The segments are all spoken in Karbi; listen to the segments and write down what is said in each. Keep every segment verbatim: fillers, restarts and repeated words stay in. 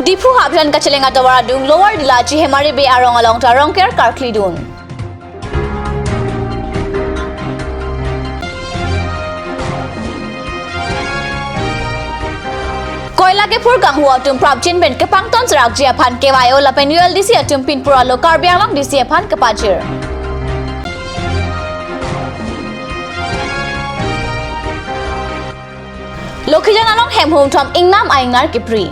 Diphu Hapjan kacheleng atovar adung Lower Dilachi Hemari Bey arong along ta Rongker karkli dun. Koila kephur kanghu atum prapjin pen kepangton serakji aphan K Y O lapen U L D C atum pinpur alo Karbi Anglong D C aphan kepajir. Lokhijan along hemhum thom ingnam a-ingnar kipri.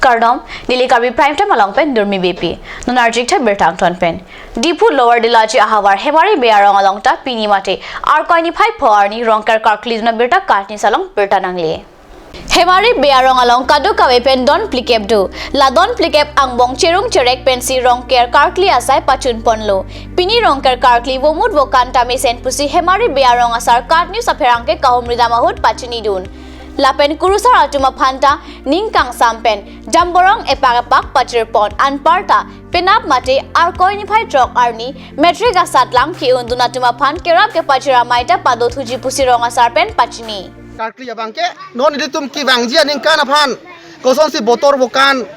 Kardom, neli Karbi Prime Time along pen Durmi Beypi. Non arjik thek birta angton pen. Diphu Lower Dilachi ahavar Hemari Bey arong along ta pini mate Arkoi niphai pho arni Rongker karkli dun abirta katni salong birta nangle. Hemari Bey arong along kadokave pen don plikep do. La don plikep angbong cherung cherek pensi Rongker karkli asai pachun ponlo. Pini Rongker karkli vomut vokan ta mesen pusi Hemari Bey arong asar KAT News apherangke kahumri dam ahut pachini dun. Lapen kurusar atum aphan ta ning kangsam pen jamborong epak epak pachir pon, anparta penap mate Arkoi niphai throk arni matric asatlang ke-un dun atum aphan kerap kepajir amei ta pado thuji pusi rong asar pen pachini. Karkli abangke non ilitum kevangji aningkan aphan kosonsi botor vokan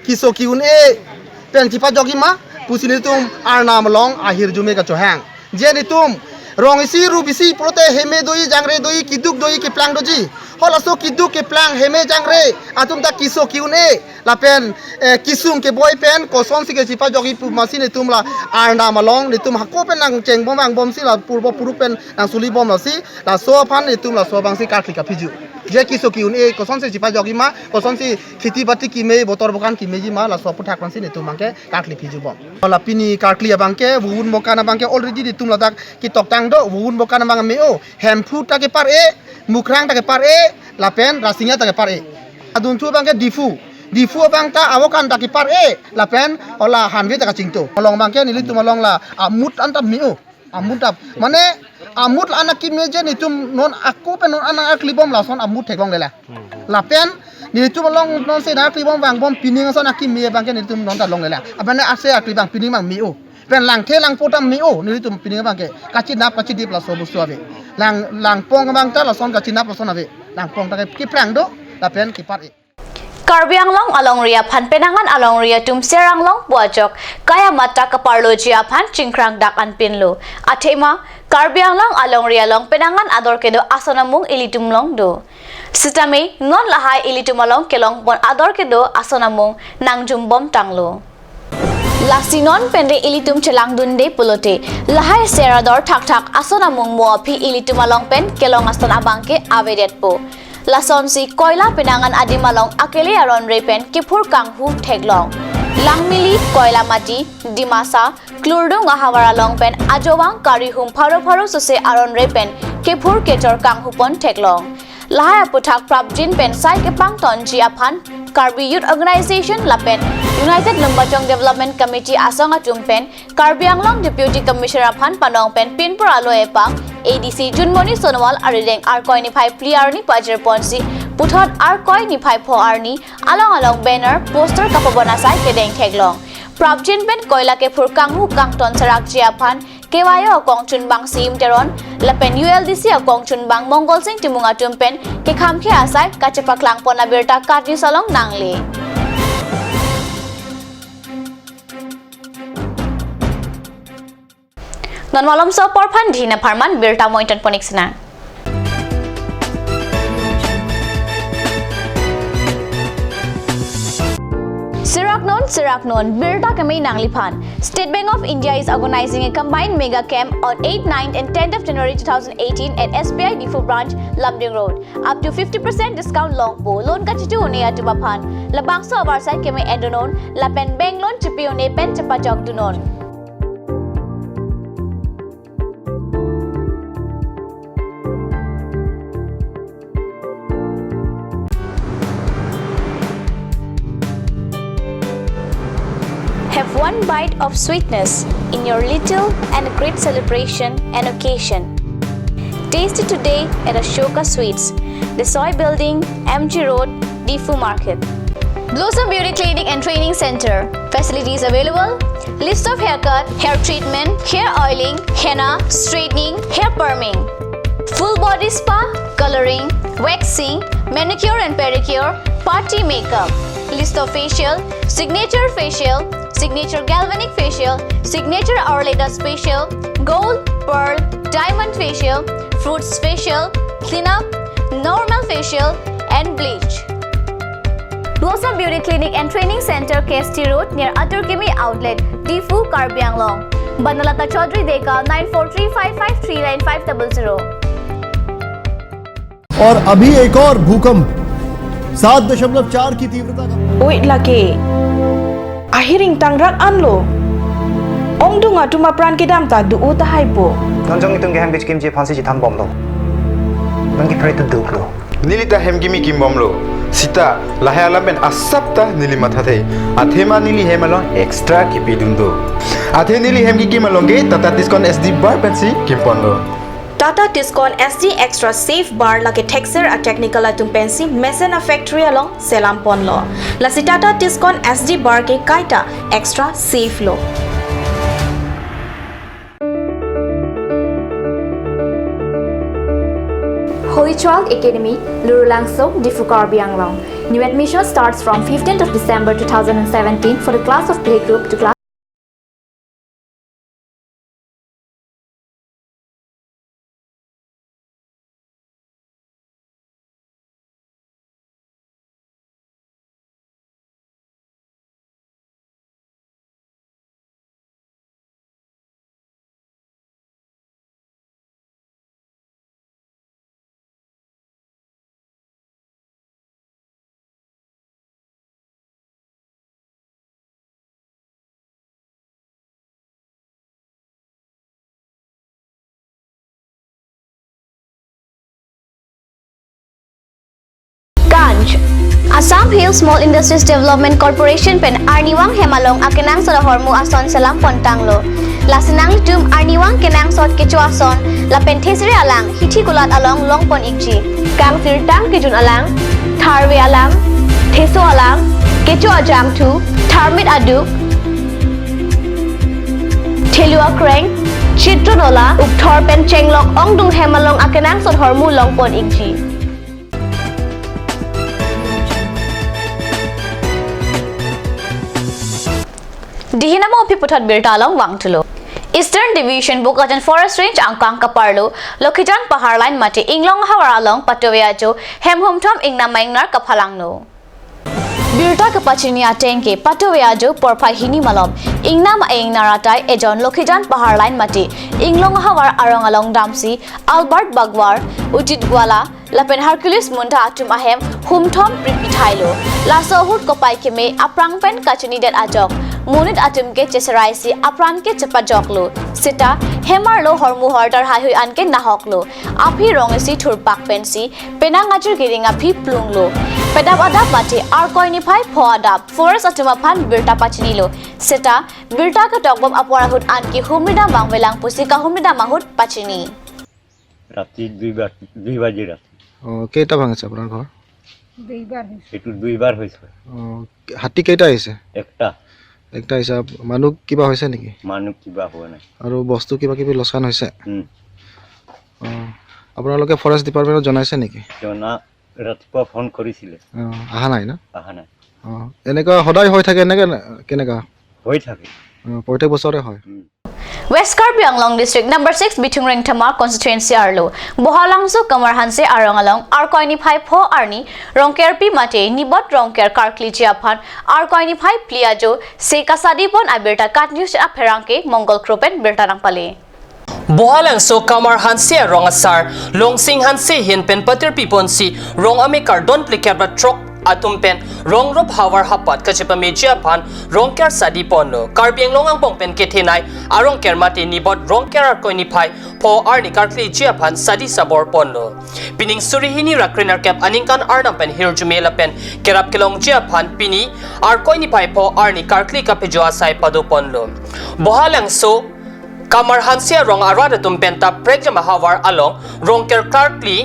keso ke-un-e pen chipajokji ma pusi nelitum arnam along ahirjume kachohang. Je nelitum rong isi rup isi pulote heme doji, jangre doji, keduk doji, keplang doji. Halaso keduk, keplang, heme, jangre atum ta keso ke-un-e lapen, eh, kesung keboi pen kosonsi kechipajokji pu masi nelitum la arnam along nelitum hako pen nangchengbom vangbomsi la purbo puruk pen nangsulibom lasi laso aphan nelitum laso abangsi karkli kapiju. Je keso ke-un-e kosonsi chipajokji ma, kosonsi kheti bati keme, botor vokan kemeji ma, laso aputhak pensi nelitum abangke karkli pijubom. La pini karkli abangke, vovun vokan abangke already nelitum ladak ketoktang do, vovun vokan abang me-o, Hemphu ta kepar-e, Mukrang ta kepar-e, lapen Rasinja ta kepar-e. Adunthu abangke Diphu, Diphu abang ta avokan ta kepar-e, lapen hala Hanve ta kachingto. Along abangke nelitum along la amut anta me-o. Amut ap, mane amut la anak keme je nelitum non ako pen non anak aklibom lason amut theklonglelang. Lapen nelitum along nonsi anak aklibom vangbom pining ason akeme abangke nelitum non ta longlelang. Apane ase akli abang pining abang me-o. Pen langthe langpo ta me-o nelitum pining abangke. Kachinap kachidip laso bostu ave. Lang, langpong abang ta lason kachinap lason ave. Langpong ta ke, keplang do lapen kepar-e. Karbi Anglong alongri aphan penang an alongri atum Ser Anglong pu ajok kai amat ta kaparloji aphan chingkrang dak anpinlo. Athema Karbi Anglong alongri along penang an ador kedo ason amung ilitum along do. Sitame non lahai ilitum along kelong pon ador kedo ason amung nangjumbom tanglo. Lasi non pen re ilitum chelangdunde pulote lahai Ser ador thakthak ason amung mo aphi ilitum along pen kelong ason abangke avedetpo. Lasonsi koila penang an adim along akele aron re pen kephur kanghu theklong. Langmili, Koilamati, Dimasa, Klurdung ahavar along pen ajovang karihum pharo pharo suse aron re pen kephur kechor kanghu pon theklong. Lahai aputhak prapjin pen sai kepangtonji aphan Karbi Youth Organization lapen United Lumbajong Development Committee asong atum pen Karbi Anglong Deputy Commissioner aphan panong pen pinpur alo epang A D C Junmoni Sonowal arideng Arkoi niphai phli arni pajir ponsi puthot Arkoi niphai pho arni along along banner, poster kapabon asai kedeng theklong. Prapjin pen koila kephur kanghu kangton serakji aphan K Y O akongchunbang Sim Teron lapen U L D C akongchunbang Mongol Sing Timung atum pen kekhamkhe asai kachepaklang pon abirta KAT News along nangle. Non malomso apor aphan dina pharman birta mointon ponik senang. Serak non, serak non, birta keme nangliphan. State Bank of India is organizing a combined mega camp on eighth, ninth and tenth of January two thousand eighteen at S B I Diphu branch, Lumding Road. Up to fifty percent discount longpo, loan kachitu un-e atum aphan. Labangso avarsai keme endonon, lapen bank loan chipi un-e pen chepajok dunon. Have one bite of sweetness in your little and great celebration and occasion. Taste it today at Ashoka Sweets, Desoi Building, M G Road, Diphu Market. Blossom Beauty Clinic and Training Center. Facilities available: lift off haircut, hair treatment, hair oiling, henna, straightening, hair perming. Full body spa, coloring, waxing, manicure and pedicure, party makeup, listo facial, signature facial, signature galvanic facial, signature hourly dust facial, gold, pearl, diamond facial, fruits facial, cleanup, normal facial, and bleach. Blossom Beauty Clinic and Training Center, K S T Road, near Atur Kimi Outlet, Diphu, Karbi Anglong. Banalata Chaudhary Deka, nine four three five five three nine five double zero. और अभी एक और भूकंप सात दशमलव चार की तीव्रता का Wait lake. Ahiring tangrak anlo. Ongdung atum apran kedam ta do-o tahai po. Non jong itum ke hem kechikimji aphansi chethan bomlo. Non ke pray to do lo. Neli ta hem kimi kim bomlo. Seta lahai alam pen asap ta neli mathathe. Athema neli hem along extra kipidun do. Athe neli hem kikim along ke Tata Tiscon S D bar pensi kimponlo. Tata Tiscon S D Extra Safe Bar lake thekser a-technical atum pensi mesen a-factory along selam ponlo. Lasi Tata Tiscon S D Bar ke kaita extra safe lo. Holy Child Academy, Lurulangso, Diphu, Karbi Anglong. New admission starts from fifteenth of December two thousand seventeen for the class of playgroup to class Ganj. Assam Hill Small Industries Development Corporation pen arnivang hem along akenangsot ahormu ason selam pontanglo. Lasi nanglitum arnivang kenangsot kecho ason lapen thesere alang hithi kulat along longpon ikji. Kangsirtang kejun alang, tharve alang, theso alang, kecho ajangthu, tharmit aduk, thelu akreng, chitron ola, ukthor pen chenglok ongdung hem along akenangsot hormu longpon ikji. Dihinamo aphi puthot birta along vangthulo. Eastern Division Bokajan Forest Range angkang kaparlo, Lokhijan Pahar Line mate Inglong Havar along patove ajo hem humthom ingnam a-ingnar kaphalangno. Birta kapachini ateng ke patove ajo porphai hini malom ingnam a-ingnar atai ejon Lokhijan Pahar Line mate Inglong Havar arong along damsi Albert Bagwar, Ujit Gwala, lapen Hercules Muntha atum ahem humthom pripithailo. Laso ahut kopai keme aphrang pen kachinidet ajok monit atum ke cheseraisi apran ke chepajoklo. Seta hem arlo hormu hortar haihui anke nahoklo. Aphi rong isi thurpak pensi penang ajir kiring aphi plunglo. Pedap adap mate Arkoi niphai pho adap forest atum aphan birta pachinilo. Seta birta ketokbom apor ahut anke humridam vangvelang pusi kahumridam ahut pachini. ৰাতি দুইবাৰ দুই বাজি ৰাতি। অ, কেইটা ভাঙিছে আপোনাৰ ঘৰ? এইটো দুইবাৰ হৈছে। অ, হাতী কেইটা আহিছে? একটা। একটা আহিছে। আপ-, মানুহ কিবা হৈছে নেকি? মানুহ কিবা হোৱা নাই। আৰু বস্তু কিবা কিবি লোকচান হৈছে? উম। অ, আপোনালোকে ফৰেষ্ট ডিপাৰ্টমেণ্টত জনাইছে নেকি? জনা ৰাতিপুৱা ফোন কৰিছিলে। অ, অহা নাই ন? অহা নাই। অ, এনেকুৱা সদায় হৈ থাকে এনেকে নে-, কেনেকা? হৈ থাকে। অ, প্ৰত্যেক বছৰে হয়? West Karbi Anglong District number six Bithung Rengthama constituency arlo Bohalangso Kamar Hanse arong along Arkoi niphai pho arni Rongkerpi mate Nibot Rongker karkliji aphan Arkoi niphai phli ajo se kasadi pon abirta kat news apherangke Mongol Kro pen birta nangpale. Bohalangso Kamar Hanse arong asar Longsing Hanse ahin pen patirpi ponsi rong amekar don phlikep ra throk atum pen Rongrop Havar hapat kachepameji aphan Rongker sadi ponlo. Karbi Anglong angbong pen kethenei a Rongker mate Nibot Rongker Arkoi niphai pho arni karkliji aphan sadi sabor ponlo. Pining suri hini ra krenerkep aningkan arnam pen hirjume lapen kerap kelongji aphan pini Arkoi niphai pho arni karkli kaphejo asai pado ponlo. Bohalangso Kamar Hanse arong arat atum penta prekjam ahavar along Rongker karkli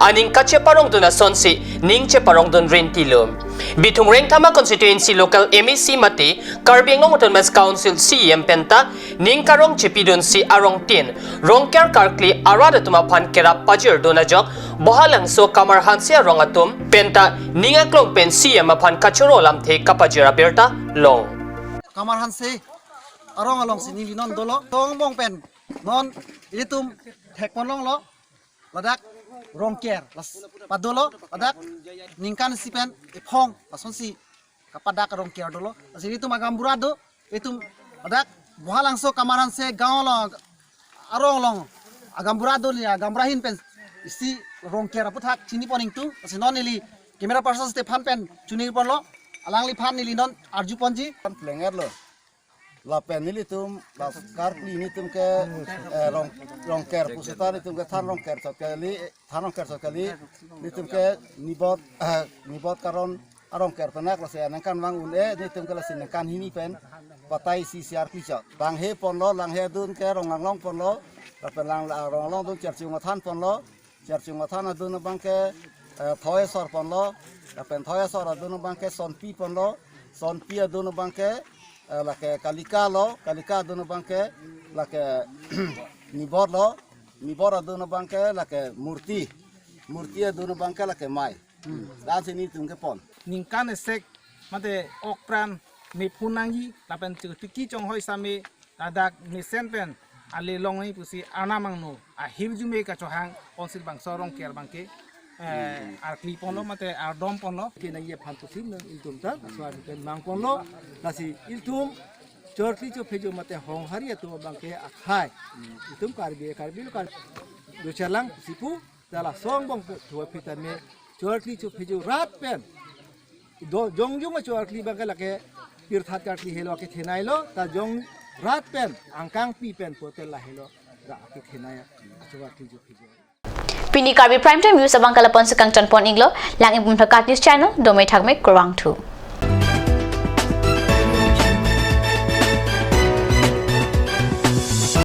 aning kacheparongdun asonsi ning cheparongdun rintilo. Bithung Rengthama constituency local M A C mate Karbi Anglong Autonomous Council C E M penta ning karong chepidunsi arongtin Rongker karkli arat atum aphan kerap pajirdun ajok Bohalangso Kamar Hanse arong atum penta ning aklong pen C E M aphan kachoro lamthe kapajir abirta long. Kamar Hanse arong alongsi neli non dolo. Tong bong pen non ilitum thekpon longlo. Ladak Rongker las padolo, ladak ningkan isi pen ephong lasonsi kapadak Rongker dolo. Lasi ilitum agaonbura do, ilitum ladak Bohalangso Kamar Hanse gaon along, arong along agaonbura do, neli agaonbura ahin pen isi Rongker aputhak chinipon ingtung. Lasi non neli camera person Stephan pen chiniponlo, alangliphan neli non arjuponji. Plengerlo. Lapen nelitum, las karkli nelitum ke, eh, rong, Rongker pusita nelitum ke than Rongker chot kali, than Rongker chot kali, nelitum ke nibot, eh, nibot karon arongker penak lasi ningkan vang un-e, nelitum ke lasi ningkan hini pen, patai isi isi arkli chot. Langhe ponlo, langhe adun ke Ronganglong ponlo, lapen lang, Ronganglong adun Cherchung Athan ponlo, Cherchung Athan adun abang ke, eh, Thoi Asor ponlo, lapen Thoi Asor adun abang ke Sonpi ponlo, Sonpi adun abang ke, eh, lake Kalika lo, Kalika adun abang ke, lake Nibor lo, Nibor adun abang ke, lake Murti, Murti adun abang ke, lake Mai. Lasi nelitum kepon. Ningkan esek, mate okpran, mephun nangji, lapen chotiki chonghoi same, ladak mesen pen, ale longnoi pusi arnam angno, ahirjume kachohang, Council bangso Rongker abang ke, eh, arkli ponlo, mate ardom ponlo. Kenangji aphan pusi non ilitum ta, aswar pen mang ponlo, lasi ilitum, chorkli chophejo mate honghari atum abang ke akhai. Ilitum Karbi, Karbi lo kan, docherlang pusi pu, ta lason bong pu, thua phi tame, chorkli chophejo rat pen. Do jongjung achorkli abang ke lake pirthat karkli helo kethenei lo, ta jong rat pen, angkangpi pen potel lahelo, ra kethenei achorkli chophejo. Pini Karbi Prime Time News abang ke lapu-an si kangchonpon iklo, lang-ik bom tha KAT News Channel, dome thakme kurvangthu.